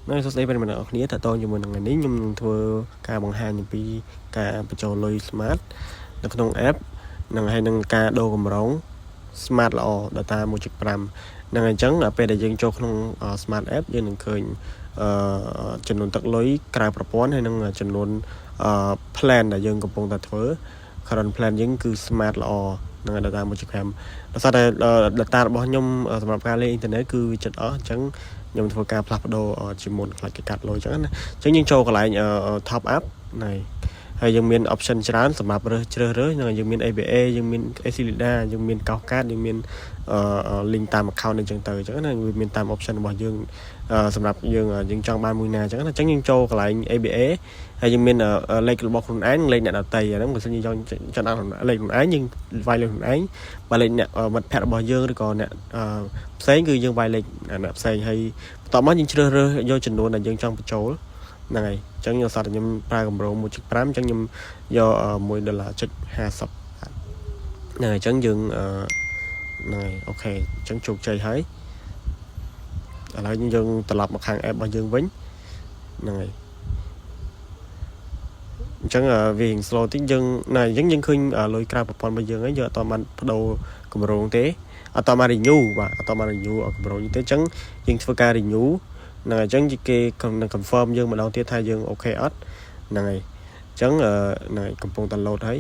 នៅសួស្តីប្រិយមិត្តទាំងអស់គ្នាតើតើជាមួយនឹងថ្ងៃនេះខ្ញុំនឹងធ្វើការបង្ហាញអំពីការបញ្ចូលលុយ Smart នៅក្នុង app និងហើយនឹងការដូរកម្រង Smart ល្អ data 1.5ហ្នឹងអញ្ចឹងពេលដែលយើងចូលក្នុង Smart app យើងនឹងឃើញអឺចំនួនទឹកលុយក្រៅប្រព័ន្ធហើយនឹងចំនួនអឺ plan ដែលយើងកំពុងតែធ្វើ current plan យើងគឺ Smart ល្អនឹង data 1.5ដោយសារតែ data របស់ខ្ញុំសម្រាប់ការលេងអ៊ីនធឺណិតគឺវាចិត្តអស់អញ្ចឹងខ្ញុំធ្វើការផ្លាស់ប្ដូរជាមុនខ្លាចគេកាត់លុយអញ្ចឹងណាអញ្ចឹងយើងចូលកន្លែង top up ហ្នឹងហើយយើងមាន option ច្រើនសម្រាប់រើសជ្រើសរើសហ្នឹងយើងមាន ABA យើងមាន ACLEDA យើងមានកោសកាតយើងមាន link តាម account អញ្ចឹងទៅអញ្ចឹងណាវាមានតាម option របស់យើងសម្រាប់យើងយើងចង់បានមួយណាអញ្ចឹងណាអញ្ចឹងយើងចូលកន្លែង ABA ហើយយើងមានលេខរបស់ខ្លួនឯងលេខអ្នកដទៃអាហ្នឹងបើសិនជាយើងចង់ដាក់លេខខ្លួនឯងយើងវាយលេខខ្លួនឯងបើលេខអ្នកមិត្តភ័ក្តិរបស់យើងឬក៏អ្នកផ្សេងគឺយើងវាយលេខអ្នកផ្សេងហើយបន្ទាប់មកយើងជ្រើសរើសយកចំនួនដែលយើងចង់បញ្ចូលហ្នឹងហើយអញ្ចឹងខ្ញុំសតខ្ញុំប្រើកម្រង1.5អញ្ចឹងខ្ញុំយក1ដុល្លារចុច50ហ្នឹងហើយអញ្ចឹងយើងហ្នឹងហើយ OK អញ្ចឹងជោគជ័យហើយឥឡូវយើងត្រឡប់មកខាង app របស់យើងវិញហ្នឹងហើយអញ្ចឹងវារៀង slow តិចយើងណាអញ្ចឹងយើងឃើញលុយក្រៅប្រព័ន្ធរបស់យើងហើយយើងអត់បានបដូរកម្រងទេអត់បាន renew បាទអត់បាន renew កម្រងនេះទេអញ្ចឹងយើងធ្វើការ renew ហ្នឹងហើយអញ្ចឹងគេនឹង confirm យើងម្ដងទៀតថាយើង OK អត់ហ្នឹងហើយអញ្ចឹងហ្នឹងហើយកំពុងតែ load ហើយ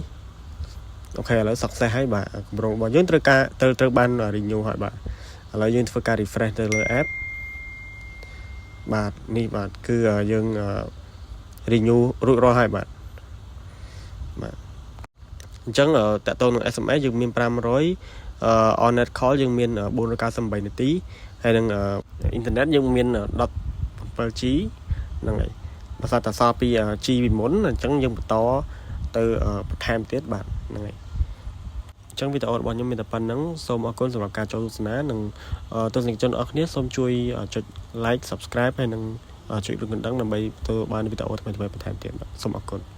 OK ឥឡូវ success ហើយបាទកម្រងរបស់យើងត្រូវការត្រូវត្រូវបាន renew ហើយបាទឥឡូវយើងធ្វើការ refresh ទៅលើ app បាទនេះបាទគឺយើង renew រួចរាល់ហើយបាទបាទអញ្ចឹងតកតងនឹង SMS យើងមាន500 on net call យើងមាន498នាទីហើយនឹងអ៊ីនធឺណិតយើងមាន 7G ហ្នឹងហើយបើសិនតែសល់ពី G ពីមុនអញ្ចឹងយើងបន្តទៅបន្ថែមទៀតបាទហ្នឹងហើយអញ្ចឹងវីដេអូរបស់ខ្ញុំមានតែប៉ុណ្្នឹងសូមអរគុណសម្រាប់ការចូលទស្សនានិងទស្សនិកជនអរគ្នាសូមជួយចុច like subscribe ហើយនិងចុចរូបកណ្ដឹងដើម្បីទទួលបានវីដេអូថ្មីៗបន្ថែមទៀតបាទសូមអរគុណ។